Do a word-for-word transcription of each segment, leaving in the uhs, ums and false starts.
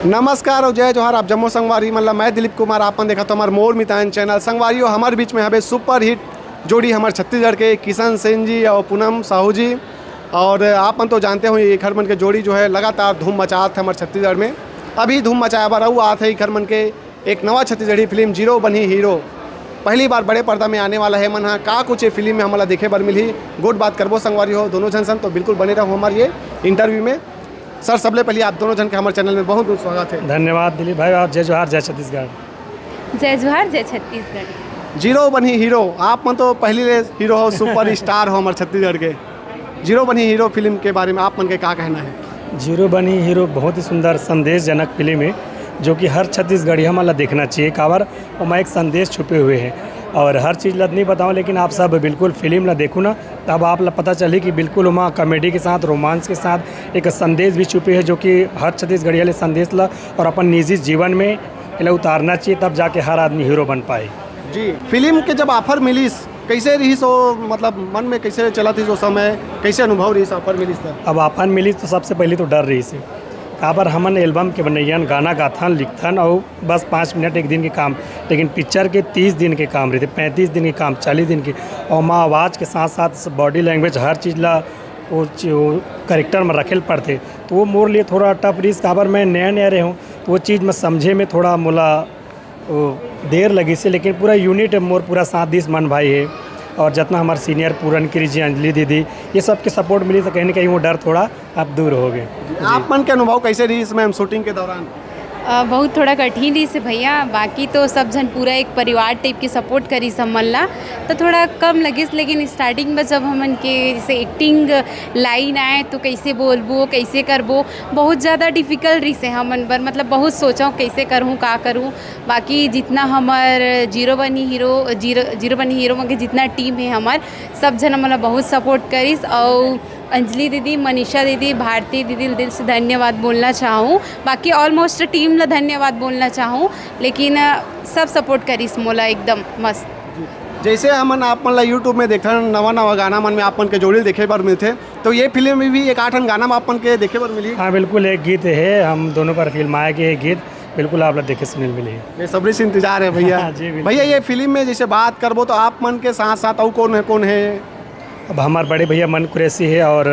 नमस्कार अउ जय जोहार, आप जम्मो संगवारी मन ला। मैं दिलीप कुमार, आप मन देखत हो हमर मोर मितान चैनल। संगवारी हो, हमर बीच में हवे सुपर हिट जोड़ी हमर छत्तीसगढ़ के, किशन सेन जी अउ पूनम साहू जी। और आप मन तो जानते हो, एखर मन के जोड़ी जो है लगातार धूम मचात है हमर छत्तीसगढ़ में। अभी धूम मचाए बर अउ आत है एखर मन के एक नवा छत्तीसगढ़ी फिल्म जीरो बनही हीरो। पहली बार बड़े पर्दा में आने वाला है मन हा। का कुछ ये फिल्म में हमला देखे बर मिलही, गोठ बात करबो संगवारी हो दोनों झन सन। तो बिल्कुल बने रहो हमर ये इंटरव्यू में। सर, सबले पहले आप दोनों झन के हमर चैनल में बहुत बहुत स्वागत है। धन्यवाद दिलीप भाई, और जय जोहार, जय छत्तीसगढ़। जय जोहार, जय छत्तीसगढ़। जीरो बनही हीरो, आप मन तो पहली ले हीरो हो, सुपर स्टार हो हमर छत्तीसगढ़ के। जीरो बनही हीरो फिल्म के बारे में आप मन के का कहना है? जीरो बनही हीरो बहुत ही सुंदर संदेशजनक फिल्म है, जो कि हर छत्तीसगढ़िया मन ला देखना चाहिए। काबर ओमा एक संदेश छुपे हुए है, और हर चीज़ ला नहीं बताऊँ, लेकिन आप सब बिल्कुल फिल्म ला देखो ना, तब आप ला पता चली कि बिल्कुल ओमा कॉमेडी के साथ, रोमांस के साथ एक संदेश भी छुपे है, जो कि हर छत्तीसगढ़िया ले संदेश ला और अपन निजी जीवन में एला उतारना चाहिए, तब जाके हर आदमी हीरो बन पाए। जी, फिल्म के जब ऑफर मिलिस, कैसे रहिस वो, मतलब मन में कैसे चलत रहिस वो समय, कैसे अनुभव रहिस ऑफर मिलिस त? अब ऑफर मिलिस तो सबसे पहले तो डर रहिस हे, काबर हमन एल्बम के बनइयन, गाना गाथन, लिखथन, अउ बस पाँच मिनट एक दिन के काम, लेकिन पिक्चर के तीस दिन के काम रहिथे, पैंतीस दिन के काम, चालीस दिन के, अउ ओमा आवाज़ के साथ साथ बॉडी लैंग्वेज, हर चीज़ ला वो च-, वो करेक्टर में रखे ल पड़थे। तो वो मोर लिए थोड़ा टफ रहिस, काबर मैं नया नया रहे हूँ, तो वो चीज़ में समझे में थोड़ा मोला वो देर लगिस हे, लेकिन पूरा यूनिट मोर पूरा साथ दिस, मन भाई है, और जितना हमारे सीनियर पूरन गिरी जी, अंजलि दीदी, ये सब के सपोर्ट मिली तो कहीं ना कहीं वो डर थोड़ा अब दूर हो गए। जी। आप मन के अनुभव कैसे रहिस मैम शूटिंग के दौरान? अ, बहुत थोड़ा कठिन रहिस हे भैया, बाकी तो सब झन पूरा एक परिवार टाइप के सपोर्ट करिस हमन ला, तो थोड़ा कम लगिस, लेकिन स्टार्टिंग में जब हमन के जैसे एक्टिंग लाइन आए तो कैसे बोलबो, कैसे करबो, बहुत ज़्यादा डिफिकल्ट रहिस हे हमन बर, मतलब बहुत सोचौं कैसे करहूँ, का करहूँ। बाकी जितना हमर जीरो बनी हीरो, जीरो, जीरो बनी हीरो में के जितना टीम है हमर, सब झन हमन ला बहुत सपोर्ट करिस। और अंजलि दीदी, मनीषा दीदी, भारती दीदी ल दिल से धन्यवाद बोलना चाहूँ। बाकी ऑलमोस्ट टीम ला धन्यवाद बोलना चाहूँ, लेकिन, अ, सब सपोर्ट करिस मोला एकदम मस्त। जैसे हमन आप मन ला YouTube में देखथन, नवा नवा गाना मन में आप मन के जोड़ी देखे बर मिलथे, तो ये फिल्म में भी एक आठन गाना में आप मन के देखे बर मिली। हाँ, बिल्कुल, एक गीत है, हम दोनों पर फिल्माए गए गीत, बिल्कुल आप लोग देखे सुने मिले। ये सबरी से इंतजार है भैया। जी, बिल्कुल। भैया, ये फिल्म में जैसे बात करबो तो आप मन के साथ साथ अउ कौन है, कौन है? अब हमारे बड़े भैया मन कुरैशी है और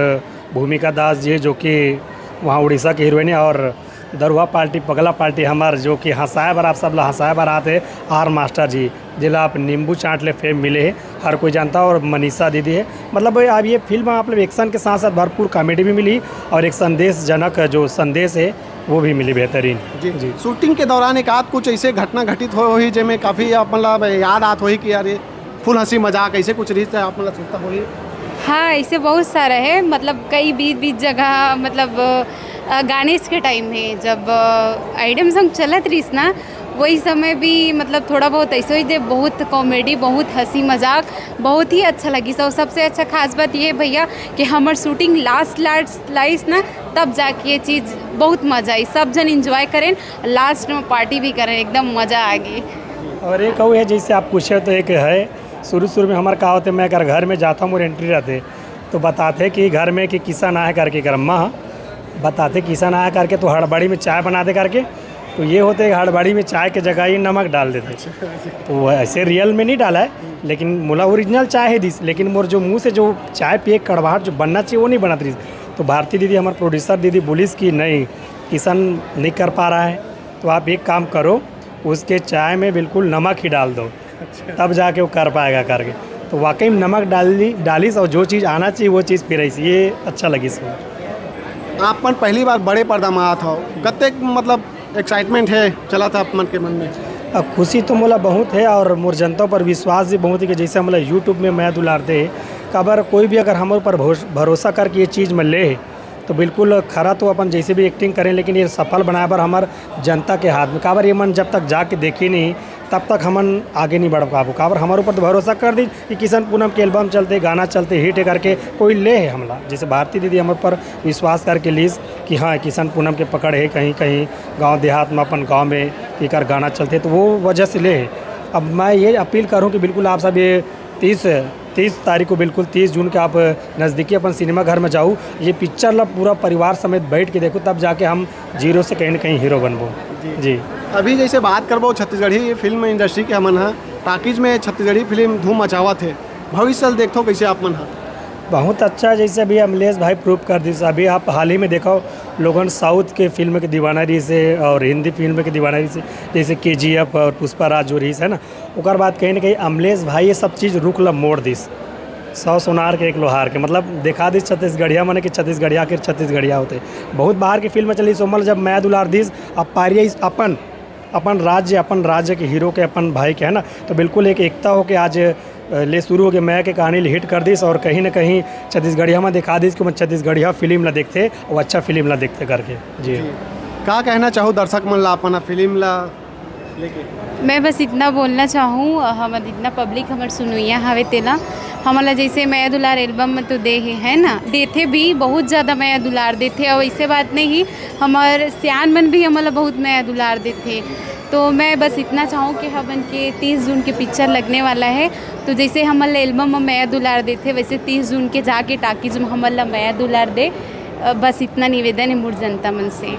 भूमिका दास जी है, जो कि वहाँ उड़ीसा के हीरोइन है, और दरुहा पार्टी, पगला पार्टी हमार, जो कि हंसाए बर, आप सब ला हंसाए बर आते हैं, आर मास्टर जी, जिला आप नींबू चाट ले फेम मिले हैं, हर कोई जानता है, और मनीषा दीदी है। मतलब, अब ये फिल्म आप लोग एक्शन के साथ साथ भरपूर कॉमेडी भी मिली और एक संदेशजनक जो संदेश है, वो भी मिली बेहतरीन। जी। जी। शूटिंग के दौरान एक आध कुछ ऐसे घटना घटित हो होही, जेमे काफ़ी आप मतलब याद आत होही कि यार, ये फुल हंसी मजाक ऐसे कुछ रहिस त आप मतलब सुनता होही? हाँ, ऐसे बहुत सारा है, मतलब कई बीच बीच जगह, मतलब, अ, गानेश के टाइम में जब, अ, आइटम सॉन्ग चलत रहिस ना, वही समय भी मतलब थोड़ा बहुत ऐसे ही दे, बहुत कॉमेडी, बहुत हंसी मजाक, बहुत ही अच्छा लगिस। और सबसे अच्छा खास बात ये है भैया कि हमर शूटिंग लास्ट लास्ट लाइस ना, तब जाके ये चीज़ बहुत मजा आई, सब जन एंजॉय करें, लास्ट में पार्टी भी करें, एकदम मजा आ गई। और एक अउ है, जैसे आप पूछे तो एक है, शुरू शुरू में हमारे का होते, मैं अगर घर में जाता हूँ और एंट्री रहते, तो बताते कि घर में कि किशन आए करके, अगर अम्मा बताते किशन आए करके, तो हड़बड़ी में चाय बना दे करके, तो ये होते हड़बड़ी में चाय के जगह ही नमक डाल देते। तो वो ऐसे रियल में नहीं डाला है, लेकिन मोला ओरिजिनल चाय ही दिस, लेकिन मोर जो मुंह से जो चाय पिए कड़वाहट जो बनना चाहिए, वो नहीं बनत रहिस। तो भारती दीदी, हमारे प्रोड्यूसर दीदी बोलिस कि नहीं, किशन नहीं कर पा रहा है, तो आप एक काम करो, उसके चाय में बिल्कुल नमक ही डाल दो, अच्छा। तब जाके वो कर पाएगा करके। तो वाकई में नमक डाली, डालिस और जो चीज़ आना चाहिए वो चीज़ फिर ऐसी, ये अच्छा लगिस। आप मन पहली बार बड़े पर्दा में आत हो, कतेक मतलब एक्साइटमेंट है चलत हे आप मन के मन में? अब खुशी तो मोला बहुत है और मोर जनता पर विश्वास भी बहुत है कि जैसे हमला YouTube में मया दुलारते हैं, काबर कोई भी अगर हमर ऊपर भरोस-, भरोसा करके ये चीज़ में ले है, तो बिल्कुल खरा तो अपन जैसे भी एक्टिंग करें, लेकिन ये सफल बनाए बर हमर जनता के हाथ में, काबर ये मन जब तक जाके देखी नहीं, तब तक हमन आगे नहीं बढ़ पाबो। काबर हमर ऊपर तो भरोसा कर दी कि किशन पूनम के एल्बम चलते, गाना चलते, हिट है करके कोई ले है हमला। जैसे भारती दीदी हमर पर विश्वास करके लीस कि हाँ, किशन पूनम के पकड़ है कहीं कहीं गांव देहात में, अपन गांव में एकर गाना चलते, तो वो वजह से ले है। अब मैं ये अपील करूँ कि बिल्कुल आप सब ये तीस तीस तारीख को, बिल्कुल तीस जून के आप नज़दीकी अपन सिनेमा घर में जाऊ, ये पिक्चर ला पूरा परिवार समेत बैठ के देखो, तब जाके हम जीरो से कहीं ना कहीं हीरो बनबो। जी। अभी जैसे बात करबो छत्तीसगढ़ी फिल्म इंडस्ट्री के, हमन ह टाकीज में छत्तीसगढ़ी फिल्म धूम मचावत हे, भविष्य ल देखथो कैसे आप मन ह? बहुत अच्छा, जैसे अभी अमलेश भाई प्रूव कर दिस, अभी आप हाल ही में देखो, लोगन साउथ के फिल्म के दीवाना रहिस हे और हिंदी फिल्म के दीवाना रहिस हे, जैसे केजीएफ और पुष्पा राज जो रहिस हे ना, ओकर बाद कहीं ना कहीं अमलेश भाई ये सब चीज़ रुख ला मोड़ दिस। सौ सोनार के एक लोहार के, मतलब, देखा दिस छत्तीसगढ़िया मन के, छत्तीसगढ़िया के छत्तीसगढ़िया होथे। बहुत बाहर के फिल्म चलिस, ओमन ला जब मया दुलार दिस, अब पारी आइस अपन, अपन राज्य, अपन राज्य के हीरो के, अपन भाई के, है ना, तो बिल्कुल एक एकता होके आज, अ, ले शुरू होके मया के कहानी ले हिट कर दिस और कहीं ना कहीं छत्तीसगढ़िया में दिखा दिस कि ओमन छत्तीसगढ़िया फिल्म ला देखथे और अच्छा फिल्म ला देखथे करके। जी। जी। का कहना चाहू दर्शक मन ला अपन फिल्म ला लेके? मैं बस इतना बोलना चाहूँ, अ, हमर जितना पब्लिक हमर सुनोइया हवे तेला, हमला जैसे मया दुलार एल्बम में तो दे हे, है ना, देथे भी, बहुत ज़्यादा मया दुलार देथे। और ऐसे बात नहीं, हमर सियान मन भी हमला बहुत मया दुलार देथे। तो मैं बस इतना चाहूँ कि हमन के तीस जून के पिक्चर लगने वाला है, तो जैसे हमन ला एल्बम में मया दुलार देथे, वैसे तीस जून के जाके टाकीज में हमन ला मया दुलार दे। अ, बस इतना निवेदन है मोर जनता मन से।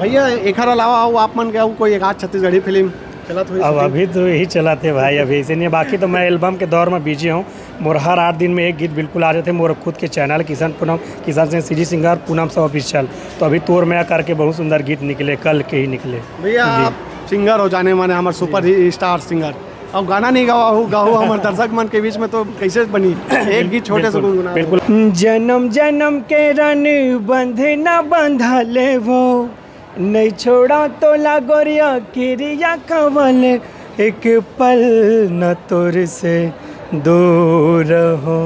भैया, एखर अलावा अउ आप मन के अउ कोई एक आध छत्तीसगढ़ी फिल्म चलत होही अब shooting? अभी तो यही चलत हे भाई, अभी ऐसे नहीं है। बाकी तो मैं एल्बम के दौर में बिजी हूँ। मोर हर आठ दिन में एक गीत बिल्कुल आ जाथे। मोर खुद के चैनल किशन पूनम, किशन सिंह सीजी सिंगर, पूनम सब ऑफिशियल। तो अभी तोर मया करके बहुत सुंदर गीत निकले, कल के ही निकले। भैया, जी। आप सिंगर हो जाने माने, हमर सुपर स्टार सिंगर। अब गाना नहीं गावा हो, गाओ हमर दर्शक मन के बीच में, तो कैसे बनी? एक गीत छोटे से बिल्कुल, गुनगुना दो। बिल्कुल। जन्म जन्म के रन बंधे ना बंधा ले वो, नहीं छोड़ा तोला गोरिया किरिया कवल, एक पल न तोर से दूर हो,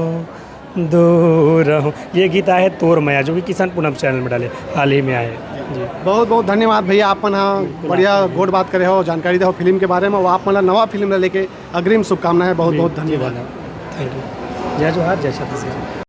दूर हो। ये गीत आए है तोर मया, जो कि किशन पूनम चैनल में डाले, हाल ही में आए। जी। बहुत बहुत धन्यवाद भैया, आप मन हा बिल्कुल, बढ़िया आपका भी। गोठ बात करे हो, जानकारी दे हो फिल्म के बारे में, और आप मन ला नवा फिल्म ला लेके अग्रिम शुभकामनाएं, बहुत जी, बहुत जी, धन्यवाद। धन्यवाद। Thank you. जय जोहार, जय छत्तीसगढ़।